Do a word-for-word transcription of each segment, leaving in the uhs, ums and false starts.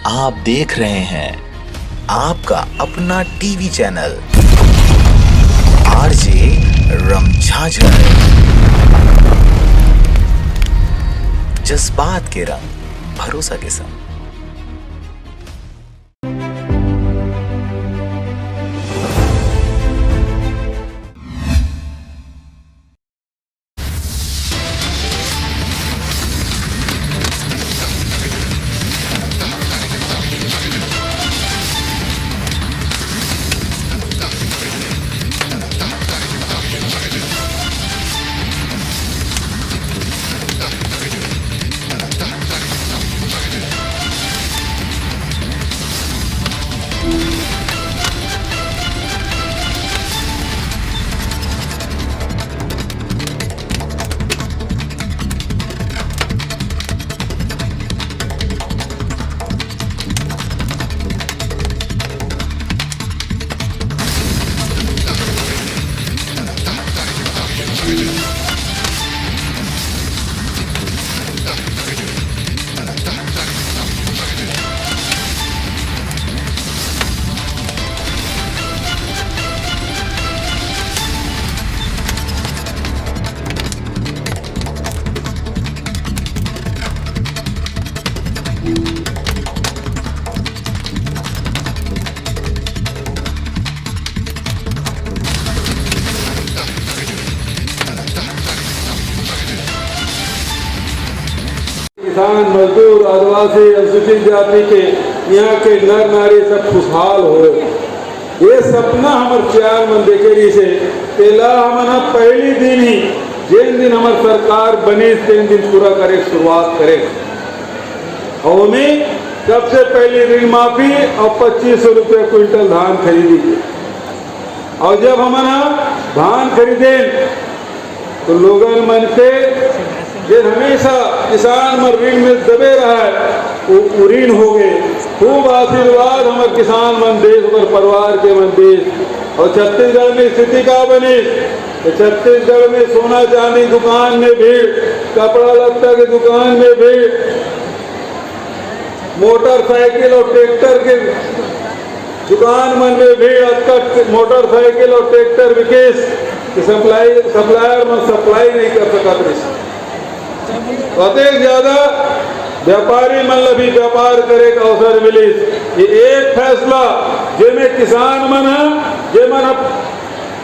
आप देख रहे हैं आपका अपना टीवी चैनल आरजे रमझाझर, जज्बात के रंग, भरोसा के संग। किसान, मजदूर, आदिवासी, अनुसूचित जाति के यहाँ के नर नारी सब खुशहाल हो। ये सपना हमर सियान मन देखे रहिस हे, तेला हमन ह पहली दिन ही, जेन दिन हमर सरकार बनिस, तेन दिन पूरा करे के शुरुआत करे। अउ ओमे सबसे पहली ऋण माफी अउ पच्चीस सौ रुपया क्विंटल धान खरीदी के। अउ जब हमन ह धान खरीदेन, तो लोगन मन के जे हमेशा किसान मन ऋण में दबे रहय, वो ऋण हो गए। खूब आशीर्वाद हमर किसान मन देस, ओकर परिवार के मन देस। अउ छत्तीसगढ़ में स्थिति का बनिस? तो छत्तीसगढ़ में सोना चांदी दुकान में भीड़, कपड़ा लत्ता के दुकान में भीड़, मोटरसाइकिल अउ ट्रैक्टर के दुकान मन में भीड़, अतका मोटरसाइकिल अउ ट्रैक्टर बिकिस कि सप्लाई, सप्लायर मन सप्लाई नहीं कर सकत रहिस। अतेक ज्यादा व्यापारी मन ला भी व्यापार करे के अवसर मिलिस। ये एक फैसला, जेमे किसान मन ह, जेमन ह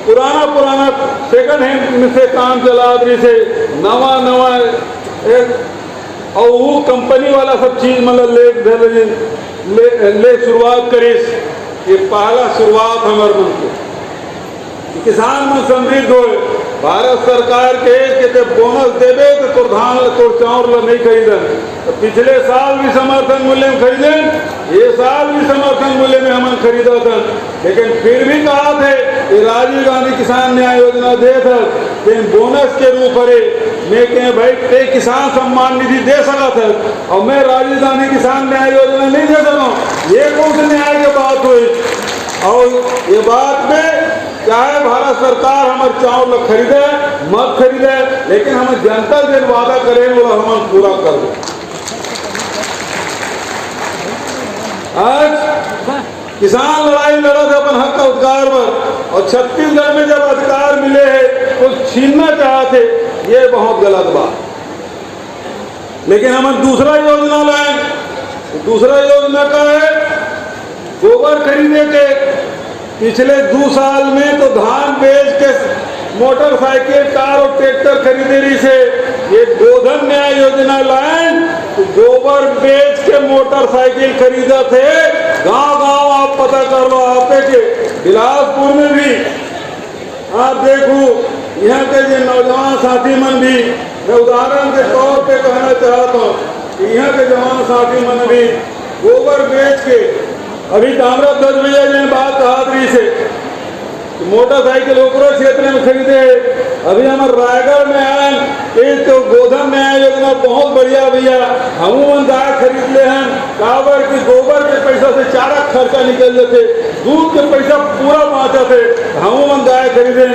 पुराना पुराना सेकंड हैंड से काम चलात रहिस हे, नवा नवा एक, अउ वो कंपनी वाला सब चीज मन ला ले, ले, ले, ले शुरुआत करिस। ये पहला शुरुआत हमर मन के। किसान मन समृद्ध होए। भारत सरकार के, के ते बोनस देबे तो तोर धान ल, तोर चाउर ल नहीं खरीदन। तो पिछले साल भी समर्थन मूल्य में खरीदेन, ये साल भी समर्थन मूल्य में हमन खरीदत हन। लेकिन फिर भी कहा थे कि राजीव गांधी किसान न्याय योजना दे था, लेकिन बोनस के रूप हरे। मैं कहे, भाई, ते किसान सम्मान निधि दे सकत है और मैं राजीव गांधी किसान न्याय योजना नहीं दे सकूँ। ये कौन से न्याय के बात हुई? और ये बात में चाहे भारत सरकार हमर चाउर ल खरीदे, मत खरीदे, लेकिन हम जनता से वादा करें, वो हम पूरा कर दे। आज किसान लड़ाई लड़त हे अपन हक का अधिकार बर, और छत्तीसगढ़ में जब अधिकार मिले हे, कुछ छीनना चाहत हे, ये बहुत गलत बात। लेकिन हमन दूसरा योजना लाए। दूसरा योजना का है? गोबर खरीदे के। पिछले दू साल में तो धान बेच के मोटरसाइकिल, कार और ट्रैक्टर खरीदे रहिस हे। ये गोधन न्याय योजना लाए, तो गोबर बेच के मोटरसाइकिल खरीदत हे। गांव गांव आप पता कर लो, आपे के बिलासपुर में भी आप देखू, यहाँ के जे नौजवान साथी मन भी, मैं उदाहरण के तौर पे कहना चाहत हूँ कि यहाँ के जवान साथी मन भी गोबर बेच के, अभी ताम्रध्वज भैया जी ने बात कहत रहिस हे, मोटरसाइकिल ओकरो क्षेत्र में खरीदे हे। अभी हमर रायगढ़ में आए, ये तो गोधन न्याय योजना बहुत बढ़िया भैया, हमू मन गाय खरीद ले हन, काबर कि गोबर के पैसा से चारा खर्चा निकल जाथे, दूध के पैसा पूरा बाँचत हे। हमू मन गाय खरीदेन,